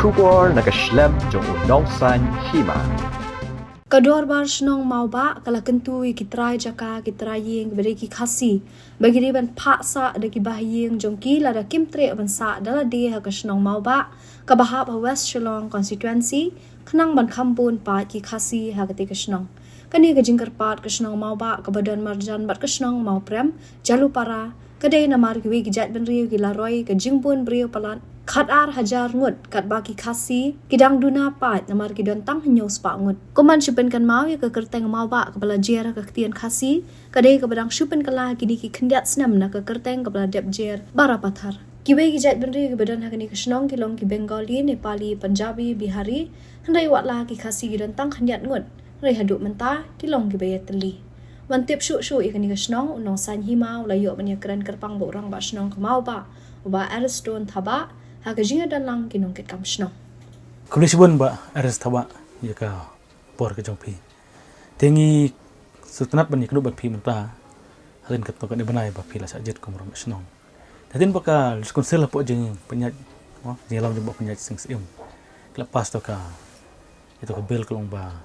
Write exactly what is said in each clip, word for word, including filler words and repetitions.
Khubor na ka shlem jong u Nongsaiñ Hima. Ka Dorbar Shnong Mawbah ka la kyntu ïa ki trai jaka, ki trai ïing ba dei ki Khasi ba ki dei ban phah sah da ki bahaïing jong ki lada kim treh ban sah da lade ha ka shnong Mawbah kaba hap ha West Shillong constituency, khnang ban kham bun pat ki Khasi ha katei ka shnong. Kane ka jingkyrpad ka shnong Mawbah kaba don marjan bad ka shnong Mawprem, Jalupara, ka dei namar kiwei ki jaitbynriew ki la roi ka jingbun briew palat khat ar hajar ngut, katba ki Khasi ki dang duna pat namar ki don tang hynñiew spah ngut. Kum ban shu pynkynmaw ïa ka kyrteng Mawbah kaba la jer ha ka ktien Khasi, ka dei kaba dang shu pynkylla ha kine ki khyndiat snem na ka kyrteng kaba la dep jer Barapathar. Kiwei ki jaitbynriew kiba don ha kane ka shnong ki long ki Bengali, Nepali, Punjabi, Bihari, hynrei wat la ki Khasi ki don tang khyndiat ngut, hynrei haduh mynta ki long kiba ïatylli. Ban tip shuh shuh ïa kane ka shnong, u Nongsaiñ Hima u la ïoh ban ïakren kyrpang bad u Rangbah Shnong ka Mawbah, u Bah Ariston Thabah, ha ka jingïadon lang ki nongkitkam shnong. Khublei shibun Bah Aris Thabah ïa ka por ka jong phi. Te ngi sngewtynnat ban ïakynduh bad phi mynta hadien katto katne bnai ba phi la shah jied kum u Rangbah Shnong. Hadien ba ka District Council hapoh jingpynïaid, mo, jingïalam jong u Bah Pynïaid Sing Syiem, ka la pass to ka, ïa to ka bill ka long ba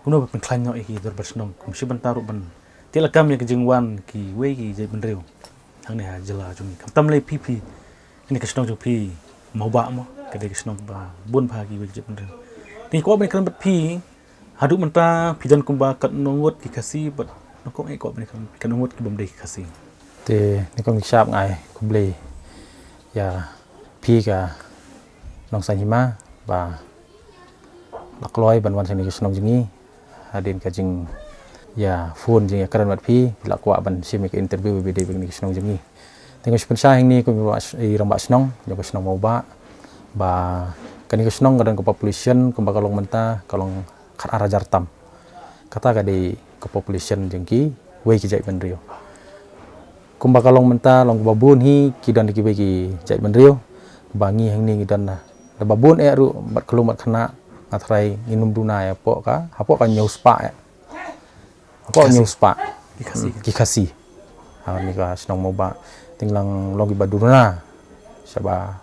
kumno ba pynkhlaiñ noh ïa ki dorbar shnong, kum shi bynta ruh ban tih lakam ïa ka jingwan kiwei ki jaitbynriew hangne ha jylla jong ngi. Khamtam lei phi, phi, kane ka shnong jong phi Mawbah, mo, ka dei ka shnong ba bun bha kiwei ki jaitbynriew. Te ngi kwah ban ïakren bad phi, haduh mynta phi don kumba katno ngut ki Khasi bad nyngkong eh kwah ban ïakren katno ngut ki bym dei ki Khasi. Te nyngkong ngi shap ngai khublei ïa phi ka Nongsaiñ Hima ba la kloi ban wan sha kane ka shnong jong ngi. Hadien ka jingïaphone, jingïakren bad phi, phi la kwah ban shim ïa ka interview ba dei bad kane ka shnong jong ngi. Te nga shu pynshai hangne kum i rangbah shnong jong ka shnong Mawbah ba kane ka shnong ka don ka population kumba ka long mynta ka long khat ar hajar tam. Kata ka dei ka population jong kiwei ki jaitbynriew. Kumba ka long mynta long ba bun hi ki don kiwei ki jaitbynriew. Ba ngi hangne ngi don na da ba bun eh ruh bad khlem bad khynnah, nga tharai ngin ym duna ïa hapoh ka, hapoh ka hynñiew spah eh. Hapoh ka hynñiew spah. Ki Khasi. Hmm, ki Khasi. Ha kane ka shnong Mawbah. Te ngi long kiba duna shaba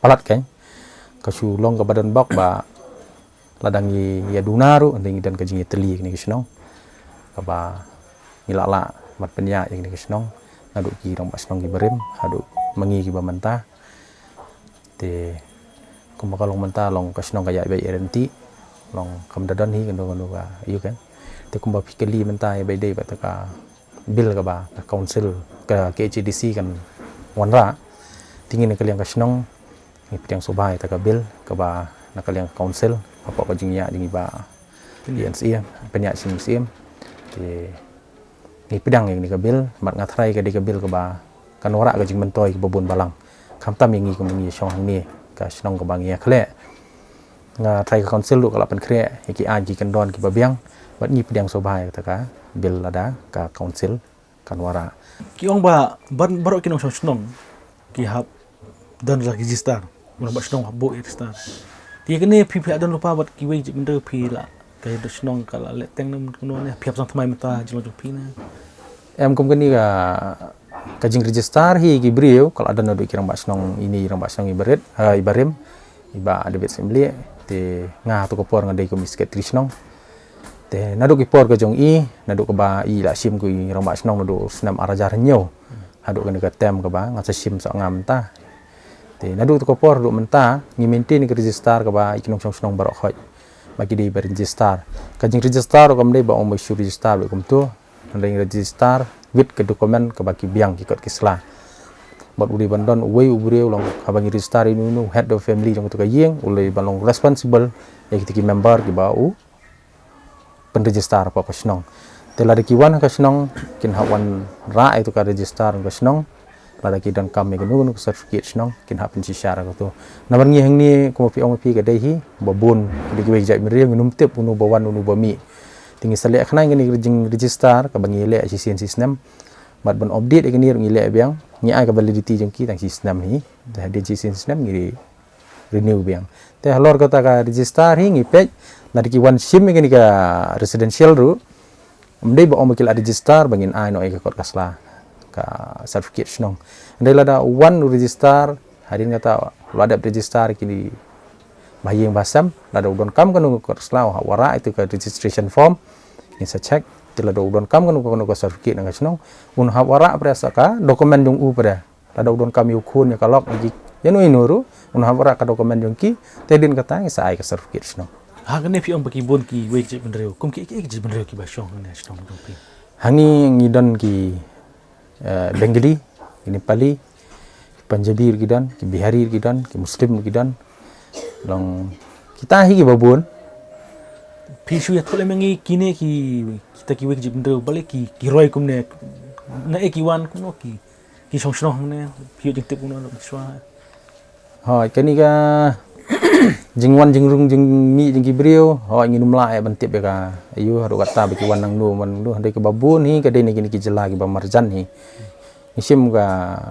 palat kan. Ka shu long kaba don bok ba lada ngi ïa duna ruh, ngi don ka jingïatylli ïa kane ka shnong. Kaba ngi lah lah ban pynïaid ïa kane ka shnong naduh ki rangbah shnong kiba rim haduh ma ngi kiba mynta. Te kumba ka long mynta long ka shnong ka ïaid beit ïaid ryntih, long kam da don hi kano kano ka ïa kan. Te kumba phi kylli mynta ïa ba dei bad ka bill kaba ka council, ka K H A D C kan wanrah. Te ngi na ka liang ka shnong ngi pdiang sngewbha ïa kata ka bill kaba na ka liang ka council hapoh ka jingïaid jong i Bah Pynïaid Syiem, Pynïaid Sing Syiem. Te ngi pdiang ïa kane ka bill, bad nga tharai ka dei ka bill kaba kan wanrah ka jingmyntoi kiba bun balang. Khamtam ïa ngi kum ngi shong hangne ka shnong kaba ngi ïakhleh. Nga tharai ka council ruh ka la pynkhreh ïa ki aiñ ki kyndon kiba biang, bad ngi pdiang sngewbha ïa kata ka bill lada ka council kan wanrah. Ki ong ba baroh ki nongshong shnong ki hap don la register, u rangbah shnong hap buh register. Te kane phi, phi la don lypa bad kiwei ki jaitbynriew, phi la, ka shnong ka la leh teng ne kumno ne, phi hap sdang thymmai mynta jinglong jong phi ne? Em, kum kane ka, ka jingregister hi ki briew ka la don naduh ki rangbah shnong, ine i rangbah shnong iba rit, eh, iba rim, i Bah David Syiemlieh. Te nga ha kato ka por nga dei kum i secretary shnong. Te naduh ki por ka jong i, naduh kaba i la shim kum i rangbah shnong naduh snem ar hajar hynñiew haduh kane ka term kaba nga sa shim shuh nga mynta. Te naduh kato ka por haduh mynta ngi maintain ka register kaba i ki nongshong shnong baroh khoit ba ki dei ban register. Ka jingregister ruh kam dei ba ong ba shu register beit kumto, hynrei register with ka document kaba ki biang ki kot ki sla. Bad u dei ban don uwei u briew, long haba ngi register ïa uno uno u head of family jong kato ka ïing, u dei ban long responsible ïa kita ki member kiba u pynregister hapoh ka shnong. Te lada ki wan ha ka shnong kin hap wanrah ïa kato ka register ka shnong. Lada ki donkam ïa kano kano ka certificate shnong kin hap pynshisha ïa kato. Namar ngi hangne kumba phi ong phi ka dei hi ba bun, ka dei kiwei ki jaitbynriew, ngin ym tip uno ba wan uno ba mih. Te ngi sa leh khnang ïa kane ka jingregister kaba ngi leh shisien shisnem. Bad ban update ïa kane ruh ngi leh biang, ngi ai ka validity jong ki tang shisnem hi. Te hadien shisien shisnem ngi renew biang. Te halor kata ka register hi ngi peit, lada ki wan shim ïa kane ka residential ruh, ym dei ba ong ba ki la register ba ngin ai noh ïa ka kot ka sla, ka certificate shnong. Hynrei lada wan u register, hadien kata u la dep register, ki Ba ha ïing ba ha sem, lada u donkam kano ka kot sla, u hap wanrah ïa ka registration form, ngin sa check. Te lada u donkam kano kano ka certificate na ka shnong, un hap wanrah pyrshah ka document jong u pyrshah. Lada u donkam ïa u khun, ïa ka lok, ïa ki, ïa no ïa no ruh, un hap wanrah ka document jong ki, te hadien kata ngin sa ai ka certificate shnong. Ha kane phi ong ba ki bun kiwei ki jaitbynriew, kum ki, ki, ki jaitbynriew kiba shong hangne ha shnong jong phi? Hangne ngi don ki, eh, Bengali, ki Nepali, ki Punjabi ruh ki don, ki Bihari ruh ki don, ki Muslim ruh ki don. Long kita hi kiba bun. Phi shu ïathuh lem ïa ngi kine ki, kita kiwei ki jaitbynriew, balei ki, ki roi kumne, naei ki wan kumno ki, ki shong shnong hangne, phi ïoh jingtip kumno na mynshuwa? Hooid, kane ka jingwan jingrung jingmih jong ki briew, hooid, ngim lah ïa ban tip ïa ka, aiu, haduh katta ba ki wan nangno man nangno, hynrei kaba bun hi ka dei na kine ki jylla kiba marjan hi. Ngi shim ka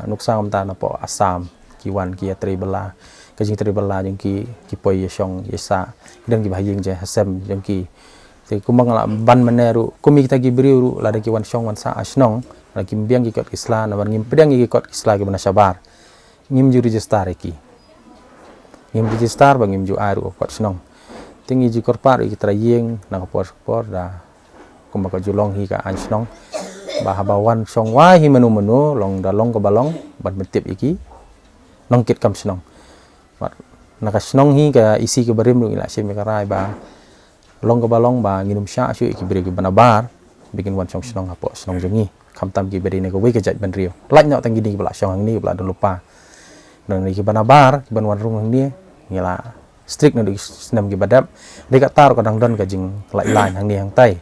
nuksa kumta napoh Assam, ki wan ki ïatrei bylla, ka jingtrei bylla jong ki, ki poi ïa shong ïa sah, ki don kiba ha ïing jong, ha sem jong ki. Te kumba nga la ban mynne ruh, kum ïa kita ki briew ruh, lada ki wan shong wan sah ha shnong, lada kim biang ki kot ki sla, namar ngim pdiang ïa ki kot ki sla kiba na shabar. Ngim ju register ïa ki. Ngim register bad ngim ju ai ruh ha kot shnong. Te ngi ju kyrpad ruh ïa ki trai ïing na ka por sha ka por da, kumba ka ju long hi ka aiñ shnong, ba haba wan shong wai hi mano mano, long da long kaba long, ban pyntip ïa ki nongkitkam shnong. Bad na ka shnong hi ka E C kaba rim ruh ngi la shim ïa ka rai ba long kaba long ba ngin ym shah shuh ïa ki briew kiba nabar ba kin wan shong shnong hapoh shnong jong ngi, khamtam kiba dei na kawei ka jaitbynriew. Lait noh tang kine kiba la shong hangne, kiba la don lypa. Nang ïa kiba nabar, kiban wan rung hangne, ngi la strict naduh ki snem kiba dep. Dei katta ruh ka dang don ka jinglait line hangne hangtai.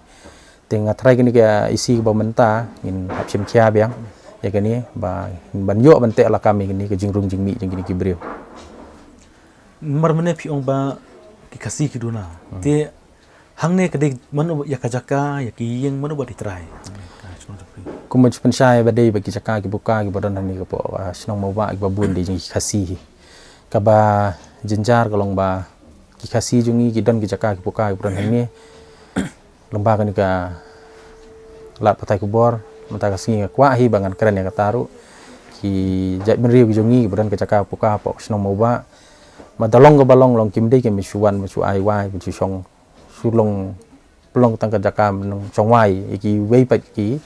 Te nga tharai kane ka E C kaba mynta ngin hap shim khia biang ïa kane, ba ban ïoh ban teh lakam ïa kane ka jingrung jingmih jong kine ki briew. Namar mynne phi ong ba ki Khasi ki duna. Hmm. Te hangne ka dei mano ïa ka jaka, ïa ki ïing, mano ba dei trai? Ka shnong jong phi. Kumba ju pynshai ba dei ba ki jaka ki puka kiba don hangne hapoh, ah, shnong Mawbah kiba bun dei jong ki Khasi hi. Kaba jynjar ka long ba ki Khasi jong ngi ki don ki jaka ki puka kiba don hangne. Lyngba kane ka lad pathai khubor, mynta ka sngi nga kwah hi ba ngan kren ïa kata ruh. Ki jaitbynriew ki jong ngi kiba don ka jaka puka hapoh shnong Mawbah, ma da long kaba long, long kim dei kim shu wan, shu ai wai, shu shong, shu long, pynlong tang ka jaka ban shong wai ïa kiwei pat ki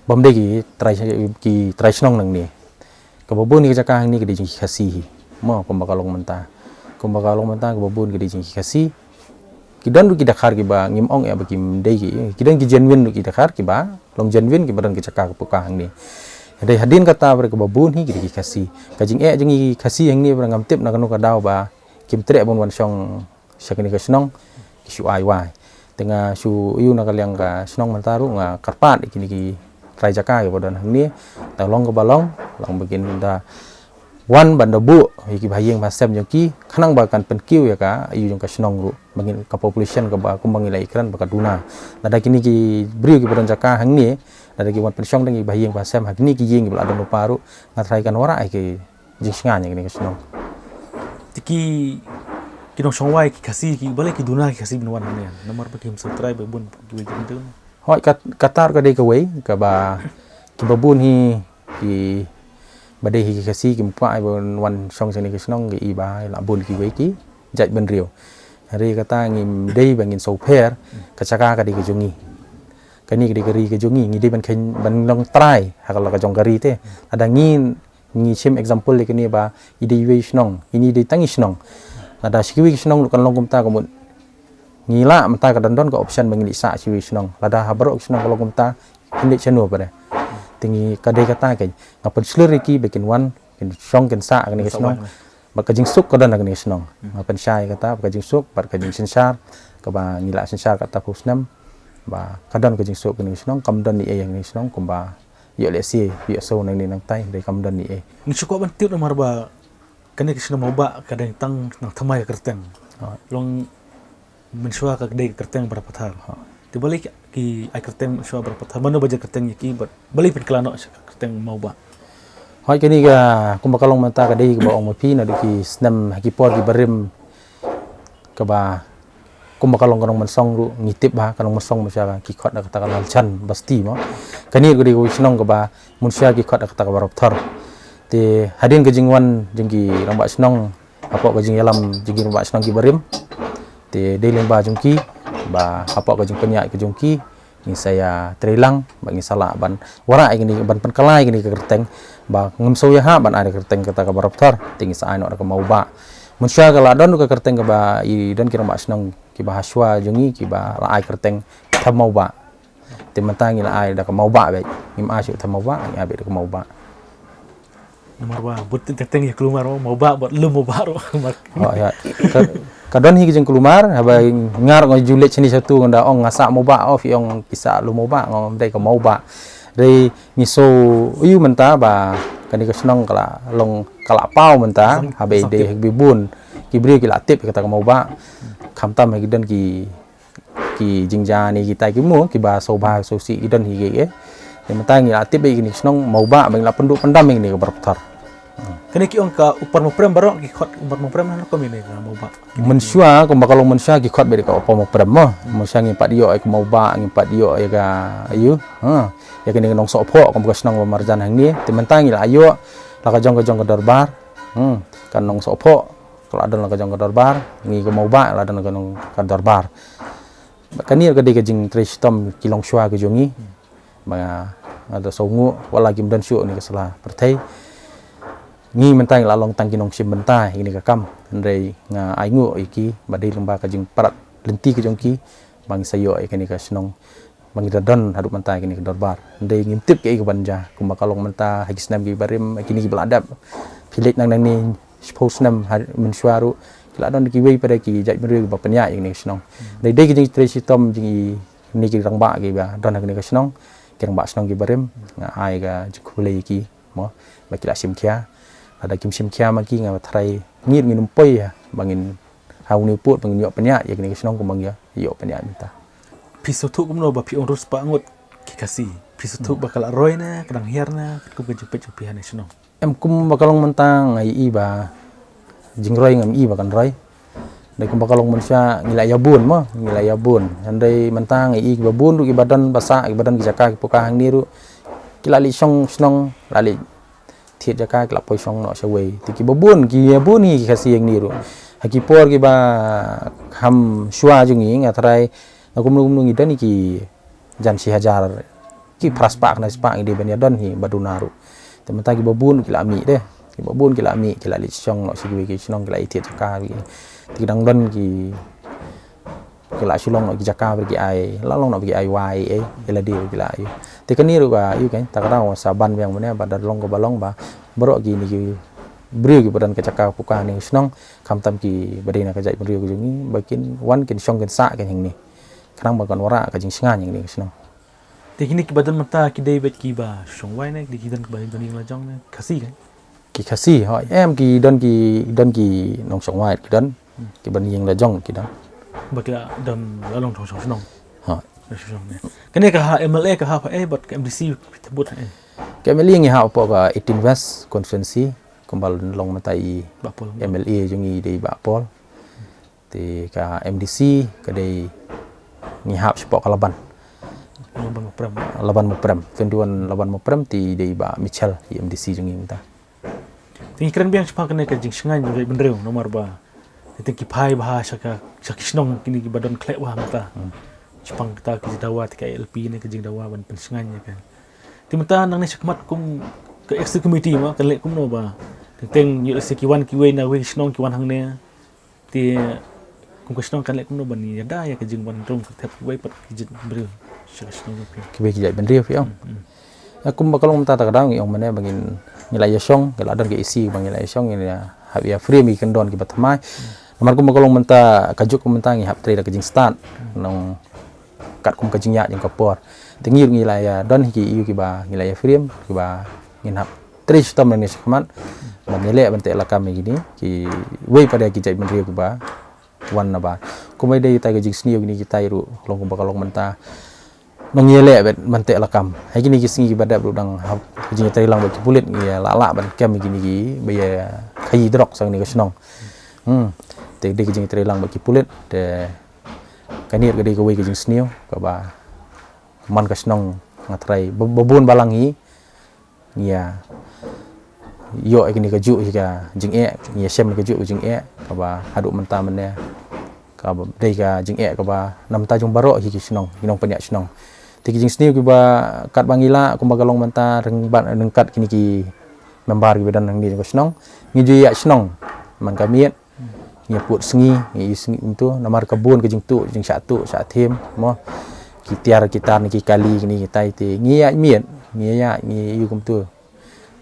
bym dei ki trai, ki trai shnong nangne. Kaba bun ïa ka jaka hangne ka dei jong ki Khasi hi. Mo, kumba ka long mynta. Kumba ka long mynta kaba bun ka dei jong ki Khasi. Ki don ruh ki dkhar kiba ngim ong ïa ba kim dei ki, ki don ki genuine ruh ki dkhar kiba long genuine kiba don ki jaka ka puka hangne. Hynrei hadien kata ba kaba bun hi ki dei ki Khasi. Ka jingeh jong ki Khasi hangne ba ngam tip na kano ka daw ba kim treh ban wan shong sha kane ka shnong, ki shu ai wai. Te nga shu ïoh na ka liang ka shnong mynta ruh nga kyrpad ïa kine ki trai jaka kiba don hangne, da long kaba long, long ba kin da wan ban da buh ïa kiba ha ïing ba ha sem jong ki, khnang ba kan pynkiew ïa ka ïew jong ka shnong ruh, ba ngin ka population kaba kumba ngi la ïakren ba ka duna. Lada kine ki briew kiba don jaka hangne, lada ki wan pynshong tang ïa kiba ha ïing ba ha sem ha kine ki ïing kiba la don lypa ruh, nga tharai kan wanrah ïa ki jingshngaiñ ïa kane ka shnong. Te ki, ki nongshong wai ki Khasi, ki balei ki duna ki Khasi ban wan hangne? Namar ba kim sngewthuh ba bun kiwei ki bynta. Hooid, kat-, kata ruh ka dei kawei kaba, kiba bun hi kiba dei hi ki Khasi kim kwah ban wan shong sha kane ka shnong, ki i ba la bun kiwei ki jaitbynriew. Hynrei kata ngim dei ba ngin sngewpher, ka jaka ka dei ka jong ngi. Kane ka dei ka ri ka jong ngi, ngi dei ban kheiñ, ban long trai ha ka la ka jong ka ri te. Lada ngi Ngi shim example ïa kane ba i dei iwei i shnong, ini i dei tang i shnong. Lada sha kiwei ki shnong ruh kan long kumta ka mut. Ngi lah mynta ka don don ka option ba ngi leit sah sha iwei i shnong. Lada ha baroh ki shnong ka long kumta, kin leit shano pat de. Te ngi ka dei kata kein. Nga pynshlur ïa ki ba kin wan, kin shong kin sah ha kane ka shnong. Bad ka jingsuk ka don ha kane ka shnong. Nga pynshai kata, bad ka jingsuk, bad ka jingsynshar, kaba ngi la synshar kata phew snem. Ba ka don ka jingsuk kane ka shnong, kam don ei ei ha kane ka shnong, kumba ïoh lehse, ïoh shu nangne nangtai, dei kam don ei ei. Ngi shu kwah ban tip namar ba kane ka shnong Mawbah ka dang tang nang thymmai ka kyrteng. Long mynshuwa ka dei ka kyrteng Barapathar. Te balei ki, ki ai kyrteng mynshuwa Barapathar. Mano ba jia kyrteng ïa ki bad balei pynkylla noh sha ka kyrteng Mawbah. Hooid, kane ka kumba ka long mynta ka dei kaba ong ma phi naduh ki snem ha ki por kiba rim kaba kumba ka long ka nongmynsong ruh ngi tip ba ka nongmynsong mynshuwa ki khot da kata ka Lalchan Basti mo. Kane ruh ka dei ka shnong kaba mynshuwa ki khot da kata ka Barapathar. Te hadien ka jingwan jong ki rangbah shnong hapoh ka jingïalam jong ki rangbah shnong ki barim. Te dei lyngba jong ki ba hapoh ka jingpynïaid ka jong ki, ngin sa ïa trei lang bad ngin sa lah ban wanrah ïa kine, ban pynkylla ïa kine ki kyrteng ba ngim sngew ïahap ban ai da ka kyrteng kata kaba rop thar, te ngin sa ai noh da ka Mawbah. Mynshuwa ka la don ka kyrteng kaba i don ki rangbah shnong kiba hashwa jong ngi kiba la ai kyrteng Them Mawbah. Te mynta ngi la ai da ka Mawbah beit. Ngim ai shuh Them Mawbah, ngi ai beit da ka Mawbah. Namar ba bun teng teng ïa ka Mawbah, Mawbah bad lum Mawbah ruh. Oh, ïa. Ka, ka don hi ka jingkulmar, haba nga ruh nga ju leit shane shatu, nga da ong nga sah Mawbah, oh, phi ong phi sah lum Mawbah, nga ong dei ka Mawbah. Dei ngi sngew ïohi mynta ba kane ka shnong ka la long, ka la paw mynta, haba dei ha kiba bun ki briew ki la tip kata ka Mawbah. Khamtam ha ki don ki ki jingjia ne kita ki mo kiba sngewbha sngewsih ki don hi ki. Te mynta ngi la tip ïa kine ki shnong Mawbah ba ngi la pynduh pyndam ïa kine kiba rop thar. Kane ki ong ka Upper Mawprem baroh, ki khot Upper Mawprem na, ko mine ka Mawbah. Mynshuwa, kumba ka long mynshuwa ki khot beit ka Upper Mawprem mo. Mynshuwa ngim pat ïoh ïa ka Mawbah, ngim pat ïoh ïa ka, ïa, ha. Ïa kane ka Nongsohphoh, kumba ka shnong ba marjan hangne. Te mynta ngi la ïoh la ka jong ka jong ka dorbar. Hmm, ka Nongsohphoh ka la don la ka jong ka dorbar, ngi ka Mawbah la don la ka jong ka dorbar. Kane ka dei ka jingtrei shitom ki longshuwa ka jong ngi. Ba nga, nga da sngew wat la kim don shuh kine ka sla pyrthei. Ngi mynta ngi la long tang ki nongshim bynta ïa kine ka kam. Hynrei nga ainguh ïa ki ba dei lyngba ka jingpyrkhat lynti ka jong ki ba ngi sa ïoh ïa kane ka shnong ba ngi da don haduh mynta ïa kane ka dorbar. Hynrei ngim tip kaei kaban jia, kumba ka long mynta ha ki snem kiba rim, ha kine kiba la dep. Phi leit nang nangne shiphew snem ha mynshuwa ruh ki la don kiwei pat de ki jaitbynriew kiba pynïaid ïa kane ka shnong. Dei dei ka jingtrei shitom jong i kine ki rangbah kiba don ha kane ka shnong, ki rangbah shnong kiba rim, nga ai ka jingkhublei ïa ki mo ba ki la shim khia. Lada kim shim khia ma ki, nga tharai ngi ruh ngin ym poi ïa ba ngin ha une u pud ba ngin ïoh pynïaid ïa kine ki shnong kumba ngi ïoh pynïaid mynta. Phi sngewthuh kumno ba phi ong arspah ngut ki Khasi? Phi sngewthuh ba ka la roi ne ka dang hiar ne katkum ka jingpeit jong phi ha kane ka shnong? Em, kumba ka long mynta nga ïohi ba jingroi ngam ïohi ba kan roi. Dei kumba ka long mynshuwa ngi la ïa bun mo, ngi la ïa bun. Hynrei mynta nga ïohi kiba bun ruh kiba don ba sah, kiba don ki jaka ki puka hangne ruh ki la leit shong shnong, la leit thied jaka, ki la poi shong noh shawei. Te kiba bun, ki ïa bun hi ki Khasi hangne ruh. Ha ki por kiba kham shuwa jong ngi, nga tharai na kumno kumno ngi don hi ki jan shi hajar, ki phra spah khyndai spah ngi dei ban ïa don hi ba duna ruh. Te mynta kiba bun ki la mih de, kiba bun ki la mih, ki la leit shong noh sha kiwei ki shnong, ki la ïa thied jaka ki. Te ki dang don ki ki la shu long noh ki jaka ba ki ai, la long noh ba ki ai wai, eh, ïa lade ba ki la ïa. Te kane ruh ka ïa, kata ka daw sa ban biang mynne ba da long kaba long ba baroh kine ki briew kiba don ka jaka puka ha kane ka shnong, khamtam kiba dei na ka jaitbynriew ka jong ngi, ba kin wan kin shong kin sah kin hangne, khnang ba kan wanrah ka jingshngaiñ ha kane ka shnong. Te kine kiba don mynta ki dei beit kiba shong wai ne ki don kiba don ïing la jong ne, Khasi kan? Ki Khasi, hooid. Em, ki don ki, don ki nongshong wai ki don. Kiba don ïing la jong ki don. Ba ki la don la long shong shnong. Hooid. Shong shnong ne. Kane ka ha M L A ka hap ha, eh, bad ka M D C phi thebut ha, eh? Ka M L A ngi hap hapoh ka eighteen West constituency, kumba long mynta i Bah Paul. M L A jong ngi dei Bah Paul. Te ka M D C ka dei ngi hap shapoh ka Laban. Laban Muprem. Laban Muprem. Twenty-one Laban Muprem te dei Bah Michel i M D C jong ngi mynta. Te ngi kren biang shaphang kane ka jingshngaiñ jong ki bynriew namar ba te ki phai bha sha ka, sha ki shnong kine kiba don khleh bha mynta. Shaphang kata ki dawa te ka I L P ne ka jingdawa ban pynshngaiñ ïa ka. Te mynta nangne shakhmat kum ka executive committee ma kan leh kumno ba teng teng ïoh lehse ki wan kiwei na wei ki shnong ki wan hangne. Te kum ka shnong kan leh kumno ban ïada ïa ka jingwan rung ka thep kiwei pat ki jaitbynriew sha ka shnong jong phi? Kiwei ki jaitbynriew phi ong. Hmm, hmm. Ïa kumba ka long mynta ta ka daw ngi ong mynne ba ngin, ngi la ïa shong, ngi la don ka A C ba ngi la ïa shong, ngi la hap ïa frame ïa ki kyndon kiba thymmai. Hmm. Namar kumba ka long mynta ka juk kumba mynta ngi hap trei da ka jingstad. Hmm. Nong katkum ka jingïaid jong ka por. Te ngi ruh ngi la ïa don hi ki ïa kiba ngi la ïa frame kiba ngin hap trei shitom nangne shakhmat ban ïaleh ban teh lakam ïa kine kiwei pat de ki jaitbynriew kiba wan na ba. Kumba dei kita ki jingsniew kine kita ruh long kumba ka long mynta. Nong ïaleh bad ban teh lakam. Ha kine ki sngi kiba dep ruh dang hap ki jingïatreilang bad ki pulit ngi ïa lah lah ban kem ïa kine kiba ïa khaïi drok sa kane ka shnong. Hmm. Te dei ki jingïatreilang bad ki pulit te kane ka dei kawei ka jingsniew kaba man ka shnong nga tharai ba, ba bun balang hi ngi ïa ïoh ïa kane kajuh hi ka jingeh, ngi ïa shem kajuh ka jingeh kaba haduh mynta mynne kaba dei ka jingeh kaba na bynta jong baroh hi ki shnong, ki nongpynïaid shnong. Te ki jingsniew kiba katba ngi lah kumba ka long mynta ryngkat, ryngkat kine ki member kiba don hangne jong ka shnong, ngi ju ïaid shnong man ka miet, ngi put sngi, ngi ïohi sngi kumtu, namar ka bun ka jingtuh, jingshah tuh shah thiem mo, ki tiar ki tar ne ki kali kine kitai, te ngi ïaid miet, ngi ïaid, ngi ïohi kumtu.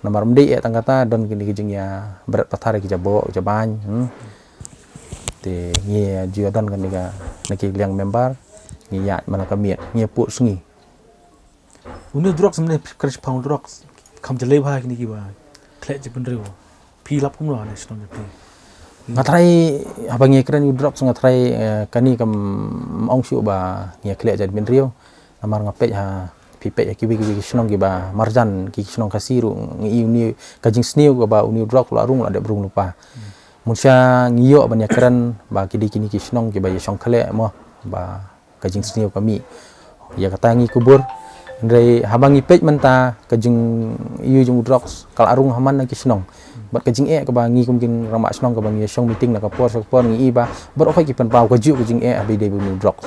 Namar ym dei eh tang kata, don kine ki jingïabret pathar ki jaboh ki jabain. Hmm. Te ngi ju don kane ka, na ki liang member, ngi ïaid man la ka miet, ngi put sngi. Une u drugs mynne, kren shaphang u drugs, kham jlei bha kine kiba khleh jaitbynriew. Phi lap kumno hane shnong jong phi? Nga tharai haba ngi kren u drugs nga tharai, eh, kane kam ong shuh ba ngi khleh jaitbynriew. Namar nga peit ha, phi peit ha kiwei kiwei ki shnong kiba marjan, ki shnong Khasi ruh, ngi ïohi une ka jingsniew kaba une u drugs u la rung, u la dep rung lypa. Mynshwa ngi ïoh ban ïakren ba ki dei kine ki shnong kiba ïashong khleh mo, ba ka jingsniew ka mih. Ïa kata ngi kubur. Hynrei haba ngi peit mynta ka jingïohi jong u drugs ka la rung ha man la ki shnong. Bad ka jingeh kaba ngi kum ki rangbah shnong kaba ngi ïashong meeting na ka por sha ka por ngi ïohi ba baroh khoit ki pynpaw kajuh ka jingeh haba ïadei bad une u drugs.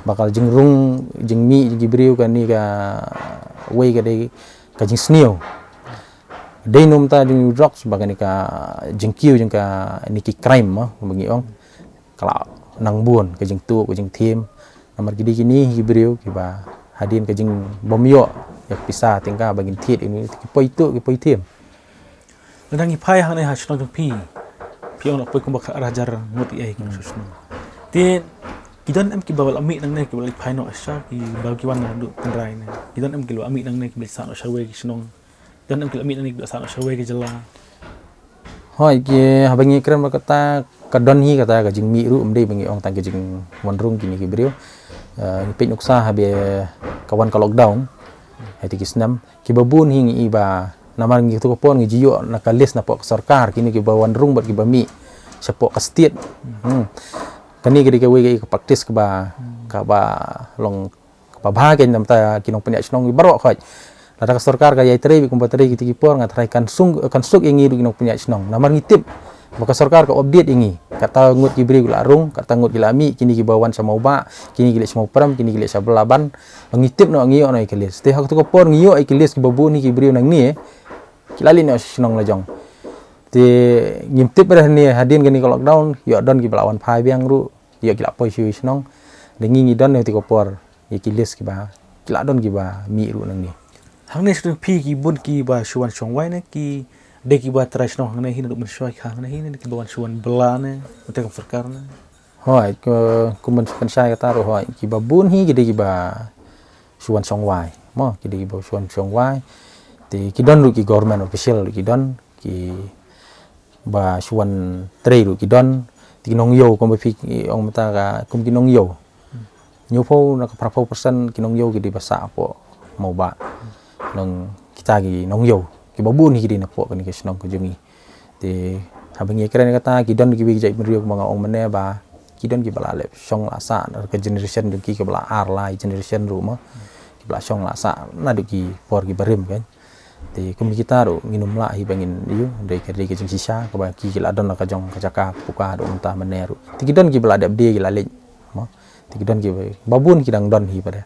Ba ka jingrung jingmih jong ki briew kane kawei ka dei ka jingsniew. Dei namar jong u drugs ba kane ka jingkiew jong kane ki crime mo ba ngi ong. Ka la nang bun ka jingtuh ka jingthiem. Namar ki dei kine hi ki briew kiba hadien ka jingbymïoh ïa ka pisa tyngka ba kin thied ïa une, ki poi tuh ki poi thiem. Lada ngi phai hangne ha shnong jong phi, phi ong la poi kumba khatar hajar ngut ïa ki shnong. Te ki don em kiba la mih nangne kiba la phai noh sha, kiba ki wan naduh tynrai ne? Ki don em kiba la mih nangne kiba la sah noh sha kawei ki shnong? Don em ki la mih nangne kiba sah noh sha kawei ka jylla? Hooid, ki, haba ngi kren bad kata, ka don hi kata ka jingmih ruh, ym dei ba ngi ong tang ka jingwanrung kine ki briew. Eh, ngi peit nuksa haba ka wan ka lockdown ha kito ki snem, kiba bun hi ngi ïohi ba namar ngi, kato ka por ngi ju ïoh na ka list napoh ka sorkar kine kiba wanrung bad kiba mih shapoh ka state. Hmm. Kane ka dei kawei ka practice kaba, kaba long kaba bha kein namar ki nongpynïaid shnong baroh khoit. Lada ka sorkar ka ïai trei beit kumba trei kito ki por, nga tharai kan suk, kan suk ïa ngi ruh ki nongpynïaid shnong. Namar ngi tip ba ka sorkar ka update ïa ngi. Kata ngut ki briew ki la rung, kata ngut ki la mih, kine kiba wan sha Mawbah, kine ki leit sha Mawprem, kine ki leit sha Bylla Band. Ngi tip noh, ngi ïoh noh ïa ki list. Te ha kato ka por ngi ïoh ïa ki list kiba bun hi ki briew nangne ki la leit noh sha shnong la jong. Te ngim tip re hangne hadien kane ka lockdown ïoh don kiba la wan phai biang ruh, ïoh ki la poi sha shnong. Te ngi, ngi don ha kato ka por ïa ki list kiba, ki la don kiba mih ruh nangne. Hangne sha phi ki bun kiba shu wan shong wai ne ki dei kiba trai shnong hangne hi naduh mynshuwa hangne hi ne kiba wan shu wan bylla ne mynta kam sorkar ne? Hooid, kum ban pynshai kata ruh hooid, kiba bun hi ki dei kiba shu wan shong wai. Mo, ki dei kiba shu wan shong wai. Te ki don ruh ki government official ruh ki don, ki ba shu wan trei ruh ki don, te ki nongïew kumba phi ong mynta ka kum ki nongïew. Hynñiewphew na ka phraphew percent ki nongïew ki dei ba sah hapoh Mawbah. Long kita ki nongïew kiba bun hi ki dei napoh kane ka shnong ka jong ngi. Te haba ngi kren kata ki don kiwei ki jaitbynriew kumba nga ong mynne ba ki don kiba la leh shong la sah, ka generation jong ki kaba la ar lai generation ruh mo. Kiba la shong la sah naduh ki por kiba rim kan. Te kum kita ruh ngin ym lah hi ba ngin ïoh, dei ka, dei ka jingshisha kaba ki, ki la don la ka jong ka jaka ka puka haduh mynta mynne ruh. Te ki don kiba la dep die ki la leit mo. Te ki don kiba, ba bun ki dang don hi pat de.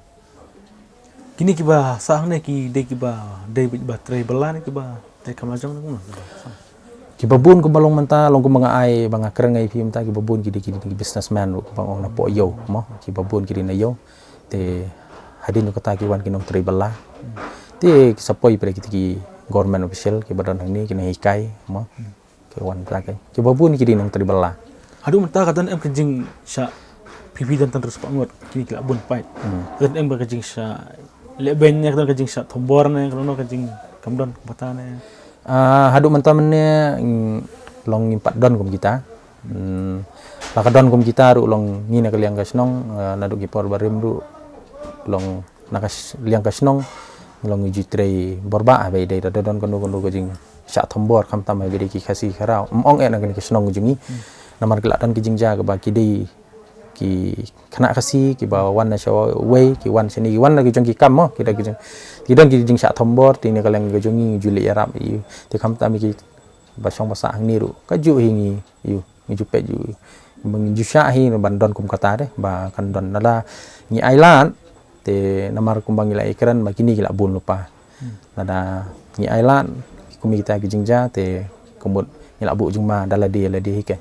Kine kiba sah hangne ki dei kiba dei ba trei bylla ne kiba trei kam lajong ne kumno? Kiba bun kumba long mynta, long kumba nga ai ba nga kren nga ïa phi mynta, kiba bun ki dei ki, ki businessman ruh kumba nga ong napoh ïew mo, kiba bun ki dei na ïew. Te hadien kata ki wan ki nongtrei bylla. Te ki sa poi pat da kito ki government official kiba don hangne ki nonghikai mo. Ki wan ta ka, kiba bun ki dei nongtrei bylla. Haduh mynta ka don em ka jingshah, phi, phi don tang hynriew spah ngut, kine ki la bun pat. Hmm. Ka don em ka jingshah lehbeiñ ne, ka don ka jingshah thombor ne, ka don ka jing, kam don bata ne? Ah, haduh mynta mynne, mm, long ngim pat don kum kita. Hmm, la ka don kum kita ruh long ngi na ka liang ka shnong, ah, naduh ki por barim ruh long na ka sh-, liang ka shnong long ngi ju trei bor bah, haba ïadei da don kano kano ka jingshah thombor, khamtam haba ïadei ki Khasi Kharaw. Ym ong eh na kane ka shnong ka jong ngi. Hmm. Namar ki la don ki jingjia kaba ki dei ki khynnah Khasi kiba wan na shawei, ki wan shane, ki wan na ki jong ki kam mo, ki da ki jong, ki don ki jingshah thombor. Te ne ka liang ka jong ngi ju leh ïarap ïa u. Te khamtam ïa kiba shong ba sah hangne ruh kajuh hi ngi ïa u, ngi ju peit ïa u. Ba ngi ju shah hi ban don kum kata de, ba kan don, lada ngi ailad, te namar kumba ngi la ïakren ba kine ki la bun lypa. Lada ngi ailad kum kita ki jingjia, te ka mut ngi la buh jingma da lade lade hi ke.